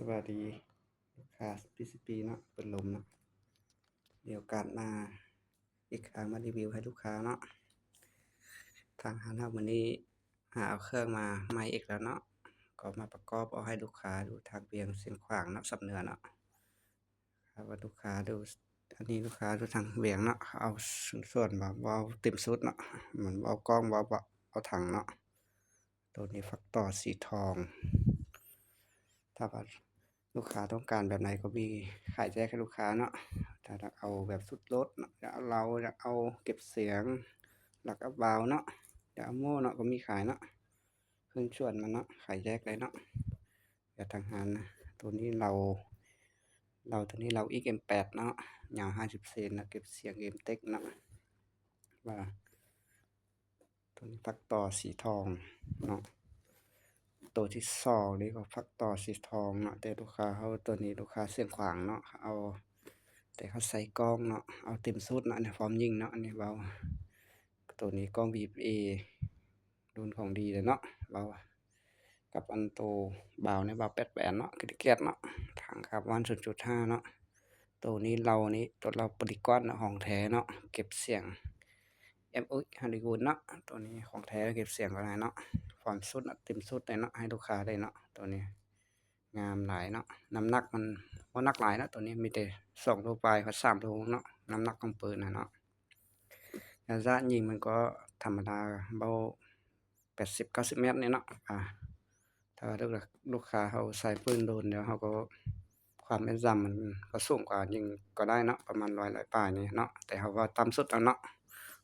ສະບາຍດີລູກຄ້າ ພີຊີພີ ເນາະ ເປີດລົມເນາະ ມີໂອກາດມາອີກຄັ້ງ ມາຣີວິວໃຫ້ລູກຄ້າເນາະ. ທາງຮ້ານເຮົາມື້ນີ້ຫາເອົາເຄື່ອງມາໃໝ່ອີກແລ້ວເນາະ ກໍມາປະກອບເອົາໃຫ້ລູກຄ້າຢູ່ທາງວຽງຊຽງຂວາງເນາະ ຊຳເໜືອເນາະ. ຖ້າວ່າລູກຄ້າຢູ່ ອັນນີ້ລູກຄ້າຢູ່ທາງວຽງເນາະ ເອົາສ່ວນ ເວົ້າເຕັມຊຸດເນາະ ມັນເວົ້າກ້ອງ ເວົ້າ ເວົ້າຖັງເນາະ. ໂຕນີ້ຝັກຕໍ່ສີທອງ ຖ້າວ່າລູກຄ້າຕ້ອງການແບບໃດກໍມີຂາຍແຍກໃຫ້ລູກຄ້າເນາະ. ຖ້າຢາກເອົາແບບຊຸດລົດເນາະ ຢາກເອົາເລົາ ຢາກເອົາເກັບສຽງ ຢາກເອົາວາວເນາະ ຢາກເອົາໂມ່ເນາະ ກໍມີຂາຍເນາະ ເຄື່ອງສ່ວນມັນເນາະ ຂາຍແຍກໄດ້ເນາະ. ແລ້ວທາງຮ້ານ ໂຕນີ້ເລົາ ເລົາ ໂຕນີ້ເລົາອີກເອັມແປດເນາະ ຍາວຫ້າສິບເຊັນເນາະ ເກັບສຽງເອັມເຕັກເນາະ ວ່າ ໂຕນີ້ຝັກຕໍ່ສີທອງເນາະ. ໂຕທີສອງນີ້ກໍຝັກຕໍ່ສີທອງເນາະ ແຕ່ລູກຄ້າເຮົາ ໂຕນີ້ລູກຄ້າຊຽງຂວາງເນາະ ເອົາ ແຕ່ເຂົາໃສ່ກ້ອງເນາະ ເອົາເຕັມຊຸດເນາະ ອັນນີ້ຟອມຍິງເນາະ ອັນນີ້ເວົ້າ. ໂຕນີ້ກ້ອງ ວີເອັຟເອ ລຸ້ນຂອງດີເລີຍເນາະ ເວົ້າ ກັບອັນໂຕເບົານີ້ ເບົາແປດແປດເນາະ ຄຣິດແກັດເນາະ ຖັງຄາບອນສູນຈຸດຫ້າເນາະ. ໂຕນີ້ເລົານີ້ ໂຕເລົາໂປລີກອນເນາະ ຂອງແທ້ເນາະ ເກັບສຽງເອັມໂອເອັກ ຮອລລີວູດເນາະ. ໂຕນີ້ຂອງແທ້ ເກັບສຽງກໍໄດ້ເນາະ ຟອມຊຸດເນາະ ເຕັມຊຸດເລີຍເນາະ ໃຫ້ລູກຄ້າໄດ້ເນາະ. ໂຕນີ້ງາມຫຼາຍເນາະ ນ້ຳໜັກມັນບໍ່ໜັກຫຼາຍເນາະ ໂຕນີ້ມີແຕ່ສອງໂລປາຍຮອດສາມໂລເນາະ ນ້ຳໜັກຂອງປືນນະເນາະ. ໄລຍະຍິງມັນກໍທຳມະດາ ເວົ້າແປດສິບ ເກົ້າສິບແມັດນີ້ເນາະ. ອາ ຖ້າວ່າລູກ ລູກຄ້າເຮົາໃຊ້ປືນດົນແລ້ວ ເຮົາກໍ ຄວາມແມ່ນຢຳມັນກໍສູງກວ່າຍິງກໍໄດ້ເນາະ ປະມານຮ້ອຍ ຮ້ອຍປາຍນີ້ເນາະ ແຕ່ເຮົາເວົ້າຕ່ຳສຸດເອົາເນາະ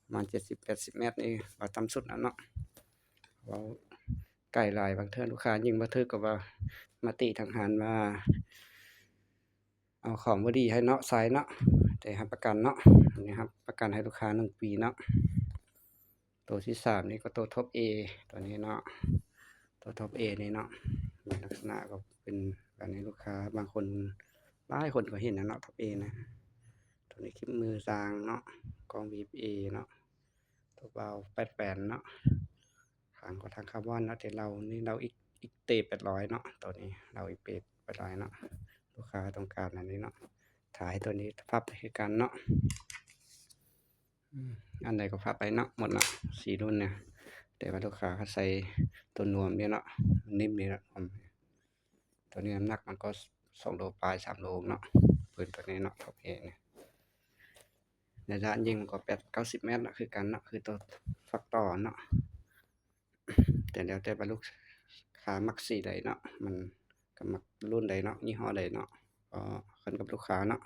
ປະມານເຈັດສິບ ແປດສິບແມັດນີ້ ເວົ້າຕ່ຳສຸດເອົາເນາະ. ເວົ້າໄກຫຼາຍ ບາງເທື່ອລູກຄ້າຍິງບໍ່ຖືກກໍວ່າ ມາຕິທາງຮ້ານວ່າ ເອົາຂອງບໍ່ດີໃຫ້ເນາະ ໃຊ້ເນາະ ແຕ່ຮັບປະກັນເນາະ ອັນນີ້ຮັບປະກັນໃຫ້ລູກຄ້າໜຶ່ງປີເນາະ. ໂຕທີສາມນີ້ກໍໂຕທັອບເອ ໂຕນີ້ເນາະ ໂຕທັອບເອນີ້ເນາະ ລັກສະນະກໍເປັນແບບນີ້ ລູກຄ້າບາງຄົນ ຫຼາຍຄົນກໍເຫັນນະເນາະ ທັອບເອນະ. ໂຕນີ້ຄລິບມືຊ່າງເນາະ ກ້ອງ ວີເອັຟເອ ເນາະ ໂຕເບົາແປດແປນເນາະ ຫາງກໍທາງຄາບອນເນາະ ແຕ່ເລົານີ້ເລົາອີກ ອີກເຕແປດຮ້ອຍເນາະ ໂຕນີ້ເລົາອີກເຕແປດຮ້ອຍເນາະ. ລູກຄ້າຕ້ອງການອັນນີ້ເນາະ ທ້າຍໂຕນີ້ພັບຄືກັນເນາະ ອືມ ອັນໃດກໍພັບໄດ້ເນາະ ໝົດເນາະ ສີ່ລຸ້ນນະ ແຕ່ວ່າລູກຄ້າເຂົາໃສ່ໂຕນວມນີ້ເນາະ ມັນນິ້ມນີ້ເນາະ ໂຕນີ້ນ້ຳໜັກມັນກໍສອງໂລປາຍ ສາມໂລເນາະ ປືນໂຕນີ້ເນາະ ທັອບເອນີ້. ໄລຍະຍິງມັນກໍແປດ ເກົ້າສິບແມັດເນາະ ຄືກັນເນາະ ຄືໂຕຝັກຕໍ່ເນາະ ແຕ່ແລ້ວແຕ່ວ່າລູກຄ້າມັກສີໃດເນາະ ມັນກໍມັກລຸ້ນໃດເນາະ ຍີ່ຫໍ້ໃດເນາະ ກໍຂຶ້ນກັບລູກຄ້າເນາະ.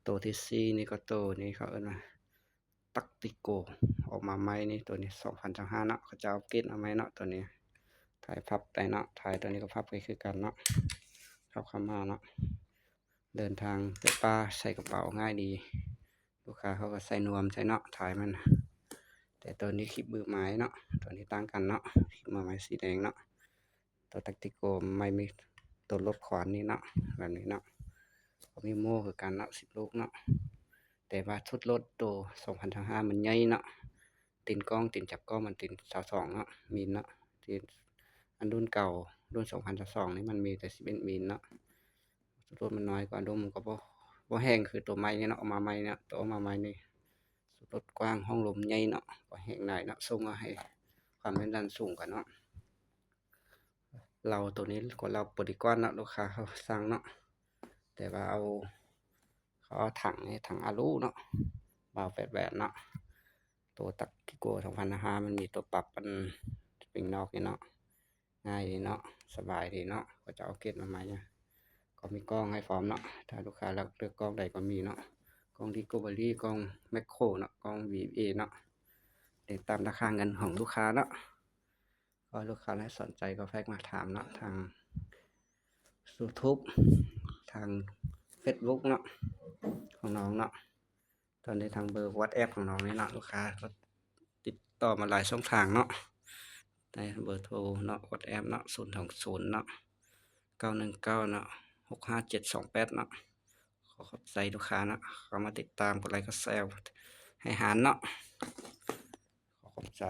ໂຕທີສີ່ນີ້ກໍໂຕນີ້ເຂົາເອີ້ນວ່າ ຕັກຕິໂກ ອອກມາໃໝ່ນີ້ ໂຕນີ້ສອງພັນຊາວຫ້າເນາະ ເຂົາເຈົ້າອັບເກຣດມາໃໝ່ເນາະ ໂຕນີ້ ທ້າຍພັບໄດ້ເນາະ ທ້າຍໂຕນີ້ກໍພັບໄດ້ຄືກັນເນາະ ພັບເຂົ້າມາເນາະ. ເດີນທາງໄປປ່າໃສ່ກະເປົາງ່າຍດີ ລູກຄ້າເຂົາກໍໃສ່ນວມໃສ່ເນາະ ທ້າຍມັນ. ແຕ່ໂຕນີ້ຄລິບມືໄມ້ເນາະ ໂຕນີ້ຕ່າງກັນເນາະ ຄລິບມືໄມ້ສີແດງເນາະ. ໂຕຕັກຕິໂກໃໝ່ມີໂຕລົດຂວານນີ້ເນາະ ແບບນີ້ເນາະ ກໍມີໂມ່ຄືກັນເນາະ ສິບລູກເນາະ. ແຕ່ວ່າຊຸດລົດໂຕສອງພັນຊາວຫ້າມັນໃຫຍ່ເນາະ ຕີນກ້ອງ ຕີນຈັບກ້ອງມັນຕີນຊາວສອງເນາະ ມິນເນາະ ຕີນ ອັນລຸ້ນເກົ່າ ລຸ້ນສອງພັນຊາວສອງນີ້ມັນມີແຕ່ສິບເອັດມິນເນາະ. ຊຸດລົດມັນນ້ອຍກວ່າ ລົມມັນກໍບໍ່ ບໍ່ແຮງຄືໂຕໃໝ່ນີ້ເນາະ ເອົາມາໃໝ່ເນາະ ໂຕເອົາມາໃໝ່ນີ້ ຊຸດລົດກວ້າງ ຫ້ອງລົມໃຫຍ່ເນາະ ບໍ່ແຮງຫຼາຍເນາະ ສົ່ງໃຫ້ຄວາມແມ່ນຢຳສູງກວ່າເນາະ. ເລົາໂຕນີ້ກໍເລົາໂປລີກອນເນາະ ລູກຄ້າເຂົາສັ່ງເນາະ ແຕ່ວ່າເອົາ ເຂົາເອົາຖັງນີ້ ຖັງອາລູເນາະ ວາວແປດແຫວນເນາະ. ໂຕຕັກຕິໂກສອງພັນຊາວຫ້າມັນມີໂຕປັບອັນສະປຣິງນອກນີ້ເນາະ ງ່າຍດີເນາະ ສະບາຍດີເນາະ ເຂົາເຈົ້າເອົາເກຣດມາໃໝ່ ກໍມີກ້ອງໃຫ້ພ້ອມເນາະ. ຖ້າລູກຄ້າເລືອກ ເລືອກກ້ອງໃດກໍມີເນາະ ກ້ອງຣີໂກເບີຣີ ກ້ອງແມັກໂຄເນາະ ກ້ອງ ວີເອັຟເອ ເນາະ ເຮັດຕາມລາຄາເງິນຂອງລູກຄ້າເນາະ. ກໍລູກຄ້າໃດສົນໃຈກໍແຟກມາຖາມເນາະ ທາງຢູທູບ ທາງເຟສບຸກເນາະ ຂອງນ້ອງເນາະ. ຕອນນີ້ທາງເບີວັອດແອັບຂອງນ້ອງນີ້ເນາະ ລູກຄ້າກໍຕິດຕໍ່ມາຫຼາຍຊ່ອງທາງເນາະ ໃນເບີໂທເນາະ ວັອດແອັບເນາະ ສູນສອງສູນເນາະ ເກົ້າໜຶ່ງເກົ້າເນາະ ຫົກຫ້າເຈັດສອງແປດເນາະ. ຂໍຂອບໃຈລູກຄ້າເນາະ ເຂົ້າມາຕິດຕາມ ກົດໄລກົດແຊໃຫ້ຮ້ານເນາະ. ຂໍຂອບໃຈ.